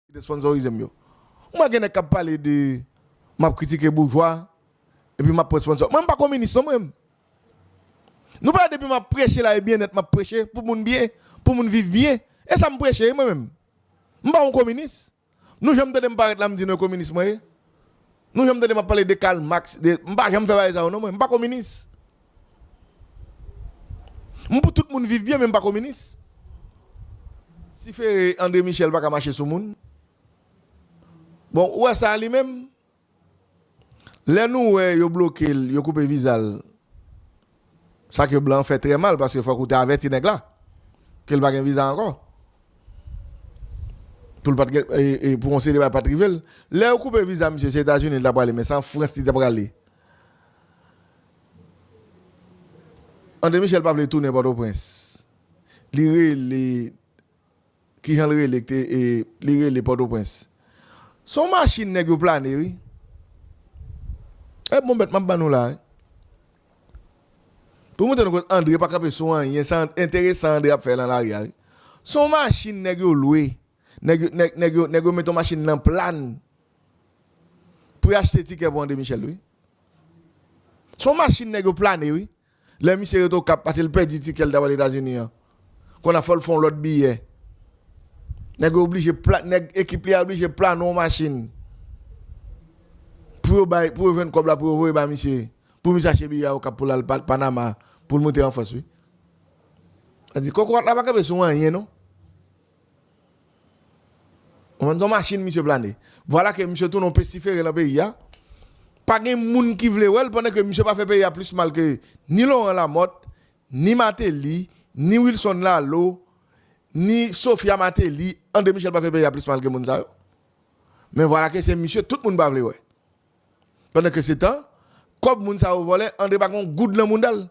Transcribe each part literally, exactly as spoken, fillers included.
ki te sponsorize m yo. Mwen gen nèg k ap pale de m ap kritike boujwa, epi m ap pran sponsor. Mwen, m pa kominis non, mwen. Nou pa wè depi m ap preche la e byennèt m ap preche, pou moun byen, pou moun viv byen. E sa m preche, mwen menm. M pa yon kominis. Nou janm tande m parèt la m di nou e kominis mwen ye? Nou janm tande m ap pale de Karl Marx, de, m pa janm fè bagay sa yo non mwen, m pa kominis. M pou tout moun viv byen, men m pa kominis. Ti Ferre, André Michel pa ka mache sou moun. Bon, ou wè sa li menm? Lè nou wè yo bloke l, yo koupe viza l, sa ke blan fè trè mal, paske fòk ou te avèti nèg la ke l pa gen viza ankò. Pou l pa t gen, e, e, pou yon seri de bagay pa t rive l. Lè yo koupe viza misye, se Etazini li ta prale, men se an Frans li ta prale. André Michel pa vle tounen Pòtoprens. Li rele, kijan l rele, ki te, e, li rele Pòtoprens. Se yon machin nèg yo plane, wi. E bon bèt m ap ban nou la, wi. Pou montre nou kot André pa kanpe sou anyen, sa enteresan André ap fè nan lari a, wi. Se yon machin nèg yo lwe. Nèg yo, nèg, nèg yo, nèg yo mete yon machin nan plane pou y achte tikè pou André Michel, wi. Se yon machin nèg yo plane, wi. Lè misye rete Okap, paske l pèdi tikè l t ap al Etazini an. Kounye a fò l fè yon lòt biyè. Nèg yo oblije pla-, nèg ekip li a oblije plane yon machin pou yo bay, pou yo jwenn kòb la, pou yo voye ba misye. Pou misye achte biyè a Okap pou l al Pa-, Panama, pou l moute an Frans, wi. Sa di, kokorat la pa kanpe sou anyen, non. Ou konprann, se yon machin misye plane. Vwala ke misye tounen yon pestifere nan peyi a. Pa gen moun ki vle wè l pandan ke misye pa fè peyi a plis mal ke ni Laurent Lamothe, ni Martelly, ni Wilson Lalo, ni Sophia Martelly. André Michel pa fè peyi a plis mal ke moun sa yo. Men vwala ke se misye tout moun pa vle wè. Pandan ke se tan, kòb moun sa yo vòlè, André pa gen yon goud nan mounda l.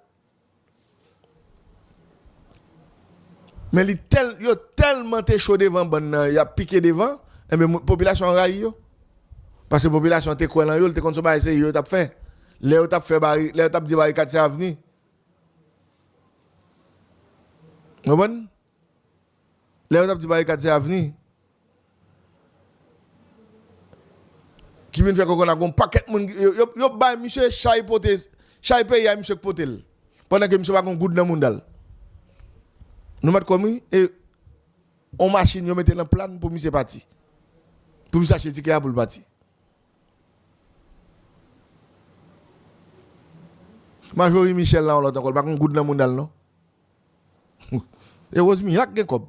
Men li tèl, yo tèlman te cho devan bann nan, y ap pike devan, enben, moun, popilasyon an rayi yo. Paske popilasyon an te kwè nan yo, l te konn se yon bagay serye yo t ap fè. Lè yo t ap fè bari-, lè yo t ap di barikad se avni. Ou konprann? Lè yo t ap di barikad se avni. Ki vin fè kokorat gen yon pakèt moun, yo, yo, yo bay misye chay pote, chay peyi a misye k pote l. Pandan ke misye pa gen yon goud nan mounda l. Nou mèt kòm wi, e yon machin yo mete nan plane pou misye pati. Pou misye achte tikè a pou l pati. Majorie Michel la yon lòt ankò, l pa gen yon goud nan mounda l non. E Rosemary a k gen kòb.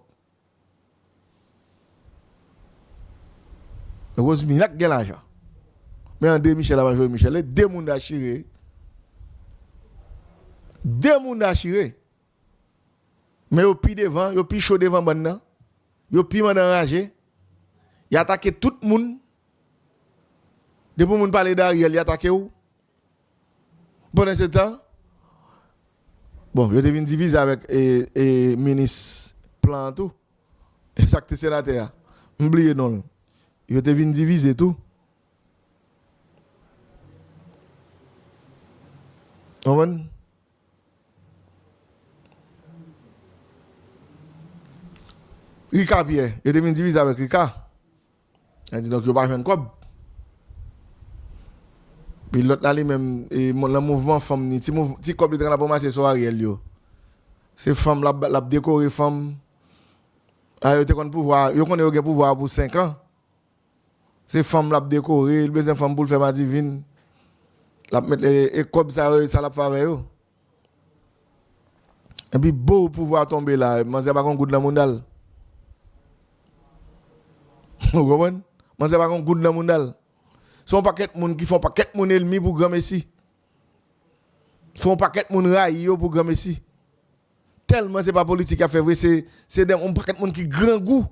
Rosemary a k gen lajan. Men André Michel a Majorie Michel, e de moun dechire. De moun dechire. Men yo pi devan, yo pi cho devan bann nan. Yo pi mandan raje. Y atake tout moun. Depi yon moun pale de Ariel, y atake w. Pandan se tan, bon, yo te vin divize avèk e, e, minis plan an tou. E sa k te senatè a. M bliye non l. Yo te vin divize tou. Konprann? Rika Pierre, yo te vin divize avèk Rika. Sa di donk yo pa jwenn kòb. Pi lòt la li menm, e, mon-, nan mouvman fanm ni, ti mouv-, ti kòb li te konn ap ranmase sou Ariel yo. Se fanm l ap, l ap dekore fanm. A, yo te konn pouvwa, yo konnen yo gen pouvwa a pou senk an. Se fanm l ap dekore, li bezwen fanm pou l fè madivin. L ap met, e, e kòb sa yo, sa l ap fè avè yo. Epi bo pouvwa tonbe la, manzè pa gon goud nan mounda l. Ou konprann? Manzè pa gon goud nan mounda l. Se yon pakèt moun ki fè yon pakèt moun enmi pou granmesi. Fè yon pakèt moun rayi yo pou granmesi. Tèlman se pa politik y ap fè vre, se, se de, yon pakèt moun ki grangou.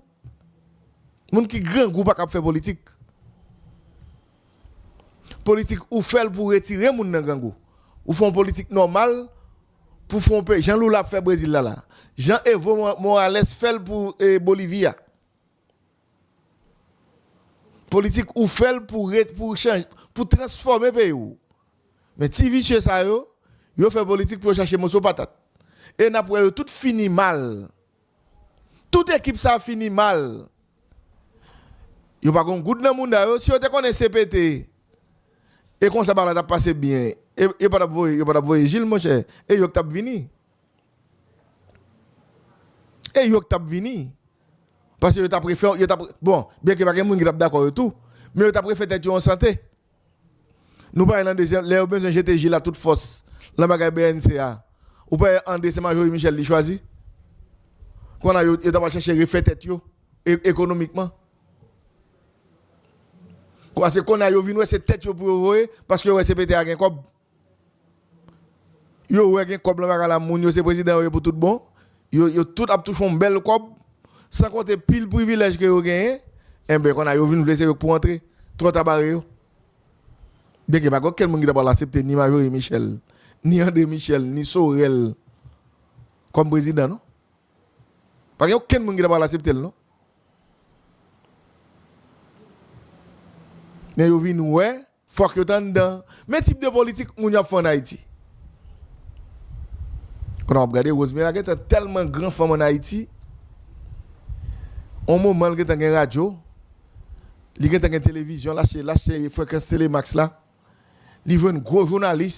Moun ki grangou pa kab fè politik. Politik ou fè l pou retire moun nan grangou. Ou fè yon politik nòmal pou fè yon peyi. Jan Lula ap fè Brezil la la. Jan Evo Mo-, Morales fè l pou, e, Bolivi a. Politik ou fè l pou re-, pou chanj-, pou transfòme peyi w. Men ti visye sa yo, yo fè politik pou yo chache moso patat. E n ap wè yo tout fini mal. Tout ekip sa fini mal. Yo pa gen goud nan mouda yo. Si yo te konnen C P T, e konsa bagay la t ap pase byen, e, yo pa t ap voye, yo pa t ap voye Gilles, monchè. E yo k t ap vini. E yo k t ap vini. Paske yo t ap refè, yo t ap, bon, byenke pa gen moun ki t ap dakò yo tou, men yo t ap refè tèt yo an sante. Nou pa nan dezyèm, lè yo bezwen jete Gilles a tout fòs nan bagay B N C a. Ou pa André se Marjorie Michel li chwazi? Kounye a yo, yo t ap al chèche refè tèt yo e, ekonomikman. Kwa se kounye a yo vin wè se tèt yo pou yo voye, paske yo wè C P T a gen kòb. Yo wè gen kòb lan bagay la, moun yo se prezidan yo ye pou tout bon. Yo, yo tout ap touche yon bèl kòb, san konte pil privilèj ke yo genyen. Enben, kounye a yo vin vle se yo k pou antre. Twò ta bare yo. Byenke pa gen okenn moun ki ta pral aksepte ni Marjorie Michel, ni André Michel, ni Sorel kòm prezidan, non. Pa gen okenn moun ki ta pral aksepte l, non. Men yo vin wè, fòk yo t anndan. Men tip de politik moun yo ap fè ann Ayiti. Kounye a w ap gade, Rosemary gentan tèlman gran fanm ann Ayiti. On moman, l gentan gen radyo. Li gentan gen televizyon, l achte, l achte frekans Telemax la. Li jwenn gwo jounalis,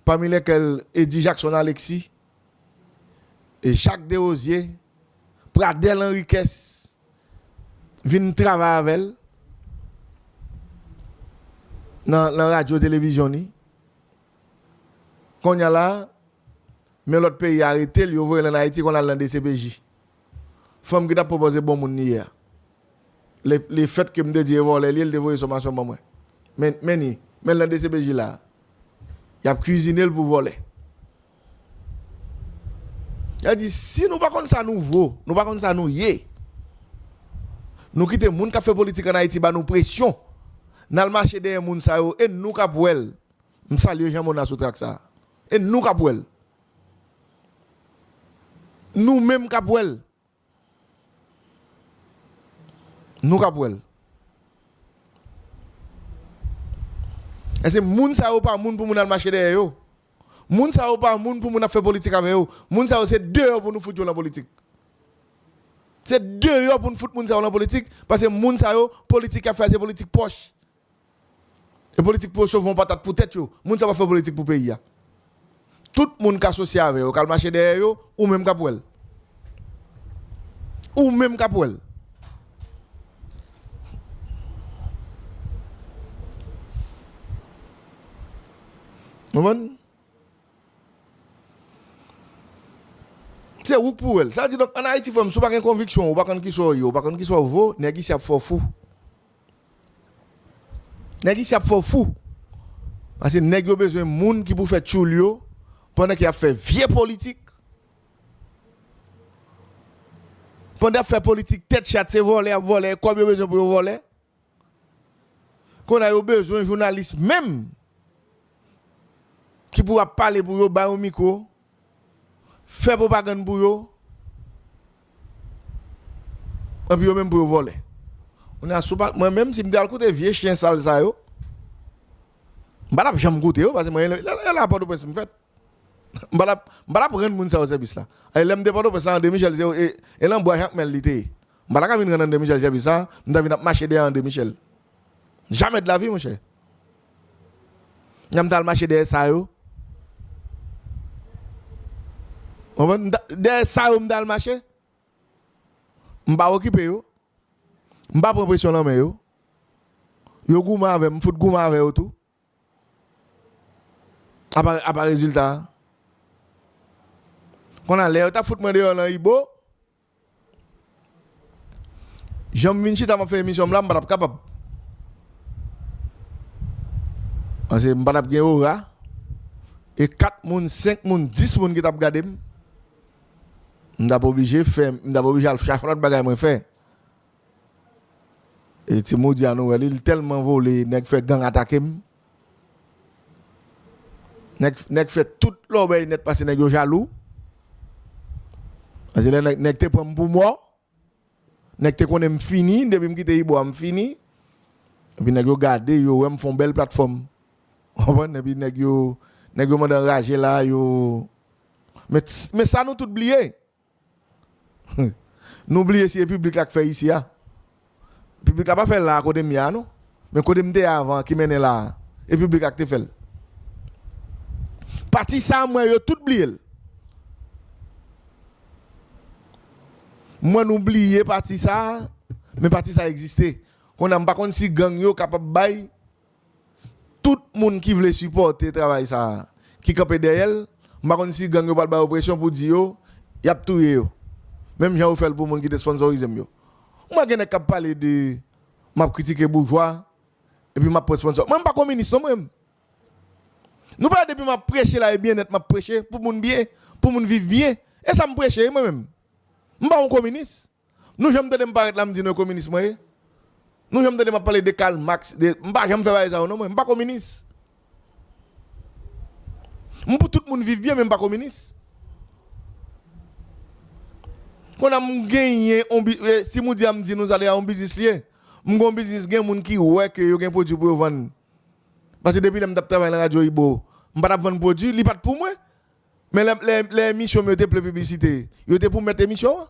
pami lèkèl Eddy Jackson Alexis, e Jacques Desrosiers, Pradel Henriquez, vin travay avè l nan, nan radyo televizyon li. Kounye a la, men lòt peyi arete l, yo voye l ann Ayiti, konn al nan D C P J. Fanm ki t ap pwopoze bon moun li ye a. Le, lefètke m te di e vòlè li ye, li te voye somasyon ban mwen. Men, men ni, men l nan D C P J la. Y ap kwizine l pou vòlè. Sa di, si nou pa konn sa nou vo, nou pa konn sa nou ye, nou kite moun k ap fè politik ann Ayiti ba nou presyon, n al mache dèyè moun sa yo, e nou k ap wè l. M salye Jean Mona sou trak sa. E nou k ap wè l. Nou menm k ap wè l. Nou k ap wè l. Èske moun sa yo pa moun pou moun al mache dèyè yo? Moun sa yo pa moun pou moun ap fè politik avè yo. Moun sa yo se deyò pou nou fout yo nan politik. Se deyò pou n fout moun sa yo nan politik, paske moun sa yo, politik y ap fè a se politik pòch. E politik pou yo sove yon patat pou tèt yo. Moun sa yo pa fè politik pou peyi a. Tout moun k asosye avè yo, k al mache dèyè yo, ou menm k ap wè l. Ou menm k ap wè l. Konprann? Se ou k pou wè l. Sa di, donk, ann Ayiti, frè m, si w pa gen konviksyon, ou pa konn kisa w ye, ou pa konn kisa w vo, nèg isi ap fè w fou. Nèg isi ap fè w fou. Paske nèg yo bezwen moun ki pou fè tchoul yo pandan ke y ap fè vye politik. Pandan y ap fè politik tèt chat, se vòlè y ap vòlè, kòb yo bezwen pou yo vòlè. Kounye a yo bezwen jounalis menm ki pou ap pale pou yo, ba yo mikwo, fè pwopagann pou yo, epi yo menm pou yo vòlè. Kounye a, si w pa, mwen menm, si m te al koute vye chen sal sa yo, m pa t ap janm koute yo, paske mwen, e la, e la Pòtoprens m fèt. M pa t ap, m pa t ap rann moun sa yo sèvis la. E lè m te Pòtoprens la, André Michel, se, e, e nan bwa Jakmèl li te ye. M pa ta ka vin rann André Michel sèvis sa, m ta vin ap mache dèyè André Michel. Jamè de la vi, monchè. Nan m t al mache dèyè sa yo. Konprann? M ta, dèyè sa yo m t al mache. M pa okipe yo. M pa pran presyon nan men yo. Yo goumen avè m, m fout goumen avè yo tou. Apa, apa rezilta a? Kounye a, lè yo t ap fout mwen deyò nan Ibo, jan m vin chita m ap fè emisyon m la, m pa t ap kapab. Paske m pa t ap gen ora. E kat moun, senk moun, dis moun ki t ap gade m. M t ap oblije fè, m t ap oblije al chache yon lòt bagay mwen fè. E ti Modi a nou wè li, li tèlman vole, nèg fè gang atake m. Nèg, nèg fè tout lòbèy nèt pase nèg yo jalou. Paske lè nèg, nèg te pran m pou mò, nèg te konnen m fini, depi m kite Ibo a m fini. Epi nèg yo gade, yo wè m fè yon bèl platfòm. Konprann? Epi nèg yo, nèg yo mande anraje la, yo. Men, men sa nou tout bliye. Nou bliye si e piblik la k fè isi a. Piblik la pa fè l la kote m ye a non. Men kote m te ye avan ki mennen la a. E piblik la k te fè l. Pati sa a, m wè yo tout bliye l. M wè nou bliye pati sa a, men pati sa a egziste. Kounye a, m pa konn si gang yo kapab bay tout moun ki vle sipòte travay sa a, ki kanpe dèyè l, m pa konn si gang yo pral ba yo presyon pou di yo, y ap touye yo. Menm jan yo fè l pou moun ki te sponsorize m yo. M wè gen nèg k ap pale de m ap kritike boujwa, epi m ap pran sponsò. Mwen, m pa kominis non, mwen. Nou pa wè depi m ap preche la, e byennèt m ap preche, pou moun byen, pou moun viv byen. E sa m preche, mwen menm. M pa yon kominis. Nou janm tande m parèt la, m di nou e kominis mwen ye? Nou janm tande m ap pale de Karl Marx, de, m pa janm fè bagay sa yo non, mwen. M pa kominis. M pou tout moun viv byen, men m pa kominis. Kounye a m genyen, on bi- eh, si m di a m di nou sa, li a yon biznis li ye. M gen yon biznis, gen moun ki wè ke yo gen pwodui pou yo vann. Paske depi lè m t ap travay nan radyo Ibo, m pa t ap vann pwodui, li pa t pou mwen. Men lè, lè, lè emisyon m yo te ple piblisite, yo te pou m mèt emisyon an.